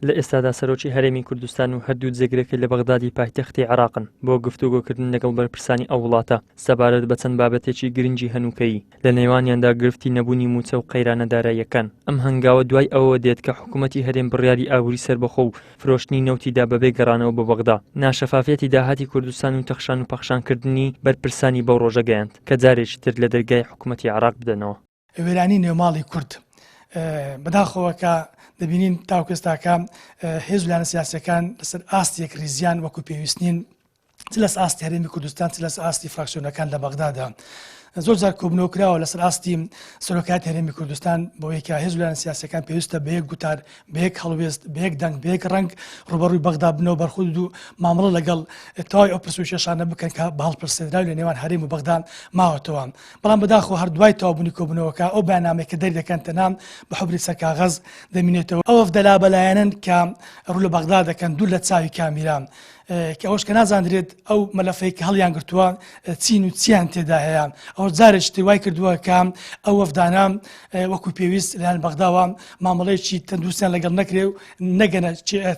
لە ئێستادا سەرۆکی هەرێمی کوردستان و هەردوو جێگرەکەی لە بەغدادی پایتەختی عێراقن بۆ گفتوگۆکردن لەگەڵ بەرپرسانی ئەو وڵاتە سەبارەت بە چەند بابەتێکی گرنگی هەنووکەیی، لە نێوانیاندا گرفتی نەبوونی مووچە و قەیرانە داراییەکان. ئەم هەنگاوە دوای ئەوەوە دێت کە حکوومەتی هەرێم بڕیاری ئابووری سەربەخۆ و فرۆشتنی نەوتی دا بەبێ گەڕانەوە بۆ بەغدا، ناشەفافیەتی داهاتی کوردستان و تەخشان و پەخشانکردنی بەرپرسانی بەو ڕۆژە گەیاند کە جارێکی تر لە دەرگای حکوومەتی عێراق بدەنەوە. وێرانی نێوماڵی کورد بەداخەوە کە دەبینین تاوەکو ئێستاکە هێز و لایەنە سیاسیەکان لەسەر ئاستی یەکڕیزیان وەکو پێویست نین چ لەسەر ئاستی هەرێمی کوردستان چ لەسەر ئاستی فراکسیۆنەکان لە بەغدادا زۆر جار کۆبنەوە کراوە لەسەر ئاستی سەرۆکایەتی هەرێمی کوردستان بۆ ئەوەی کە هێز و لایەنە سیاسیەکان پێویستە بە یەک گوتار بە یەک هەڵوێست بە یەک دەنگ بە یەک ڕەنگ ڕوبەڕووی بەغدا بنەوە بەرخورد و مامەڵە لەگەڵ تەواوی ئەو پرس و کێشانە بکەن کە بە هەڵپرسێنراوی لە نێوان هەرێم و بەغدا ماوەتەوە بەڵام بەداخەوە هەر دوای تەواوبوونی کۆبوونەوەکە ئەو بەیاننامەی کە دەریدەکەن تەنها بە حوبری سەر کاغەز دەمینێتەوە. ئەو وەفدە لابەلایەنەن کە ڕوو لە بەغدا دەکەن دوور لە چاوی کامیرا، کە ئەوەش کە نازاندرێت ئەو مەلەفەی کە هەڵیانگرتووە چین و چیان تێدا هەیە، ئەوەش جارێکی تر وای کردووە کە ئەو وەفدانە وەکو پێویست لەلایەن بەغداوە مامەڵەیەکی تەندروستیان لەگەڵ نەکرێ و نەگەنە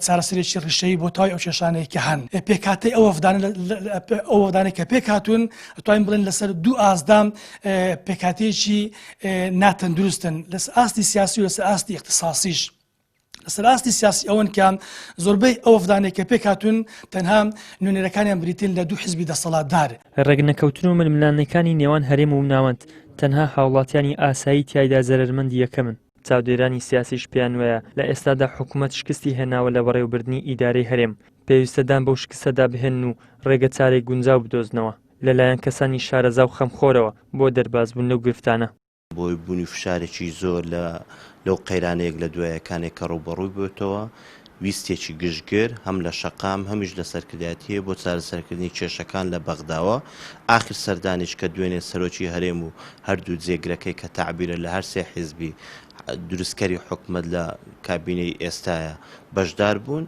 چارەسەرێکی ڕیشەیی بۆ تەواوی ئەو کێشانەی کە هەن. پێکهاتەی ئەو وەفدانە ئەو وەفدانەی کە پێکهاتوون ئەتوانین بڵێن لەسەر دوو ئاستدا پێکهاتەیەکی ناتەندروستن لەسەر ئاستی سیاسی و لەسەر ئاستی ئیختیساسیش. لەسەر ئاستی سیاسی ئەوەن کە زۆربەی ئەو وەفدانەی کە پێکهاتوون تەنها نوێنەرەکانیان بریتین لە دوو حزبی دەسەڵاتدار. ڕێکنەکەوتن و ململانێکانی نێوان هەرێم و ناوەند تەنها هاوڵاتیانی ئاسایی تیایدا زەرەرمەندی یەکەمن. چاودێرانی سیاسیش پێیانوایە لە ئێستادا حکومەت شکستی هێناوە لە بەڕێوەبردنی ئیدارەی هەرێم، پێویستە دان بەو شکستەدا بهێنن و ڕێگەچارەی گونجاو بدۆزنەوە لەلایەن کەسانی شارەزا و خەمخۆرەوە بۆ دەربازبوون لەو گرفتانە. بۆی بوونی فشارێکی زۆر لە لەو قەیرانەیەک لە دوایەکانێک کە ڕووبەڕووی بۆتەوە، ویستێکی گشتگر هەم لە شەقام هەمیش لە سەرکردایەتی هەیە بۆ چارەسەرکردنی کێشەکان لە بەغداوە، ئاخر سەردانیش کە دوێنێ سەرۆکی هەرێم و هەردوو جێگرەکەی کە تەعبیرە لە هەرسێ حیزبی دروستکەری حکومەت لە کابینەی ئێستایە بەشدار بوون،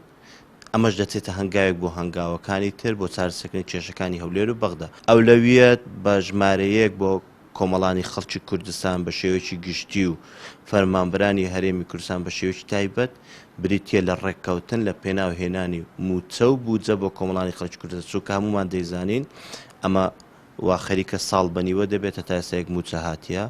ئەمەش دەچێتە هەنگاوێک بۆ هەنگاوەکانی تر بۆ چارەسەرکردنی کێشەکانی هەولێر و بەغدا. ئەولەویەت بە ژمارەیەک بۆ کۆمەڵانی خەڵکی کوردستان بە شێوەیەکی گشتی و فەرمانبەرانی هەرێمی کوردستان بە شێوەیەکی تایبەت بریتییە لە ڕێککەوتن لە پێناو هێنانی مووچە و بودجە بۆ کۆمەڵانی خەڵکی کوردستان چونکە هەموومان دەیزانین ئەمە وا خەریکە ساڵ بە نیوە دەبێت هەتا ئێستا یەک مووچە هاتیە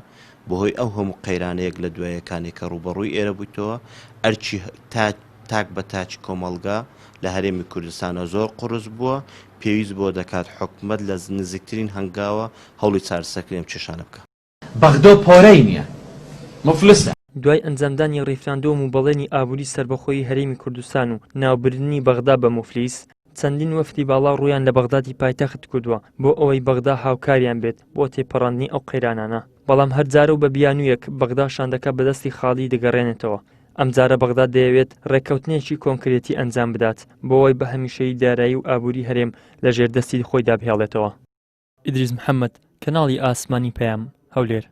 بەهۆی ئەو هەموو قەیرانە یەک لە دوای یەکانەی کە ڕووبەڕووی ئێرە بوویتەوە ئەرکی تاک تاک بە تاکی کۆمەڵگا لە هەرێمی کوردستانە زۆر قوڕس بووە پێویست بۆ دەکات حکومەت لە نزیکترین هەنگاوە هەوڵی چارەسەرکردنی ئەم کێشانە بکا. بەغدۆ پۆرەی نیە موفلسە. دوای ئەنجامدانی ڕیفراندۆم و بەڵێنی ئابووری سەربەخۆیی هەرێمی کوردستان و ناوبردنی بەغدا بە موفلیس، چەندین وەفدی باڵا ڕوویان لە بەغدادی پایتەخت کردووە بۆ ئەوەی بەغدا هاوکاریان بێت بۆ تێپەڕاندنی ئەو قەیرانانە، بەڵام هەر جارە و بە بیانوویەک بەغدا شاندەکە بە دەستی خاڵی دەگەڕێنێتەوە. ئەمجارە بەغدا دەیەوێت ڕێککەوتنێکی کۆنکرێتی ئەنجام بدات بۆ ئەوەی بە هەمیشەیی دارایی و ئابووری هەرێم لەژێر دەستی خۆیدا بهێڵێتەوە. ئیدریس محەمەد، کەناڵی ئاسمانی پەیام، هەولێر.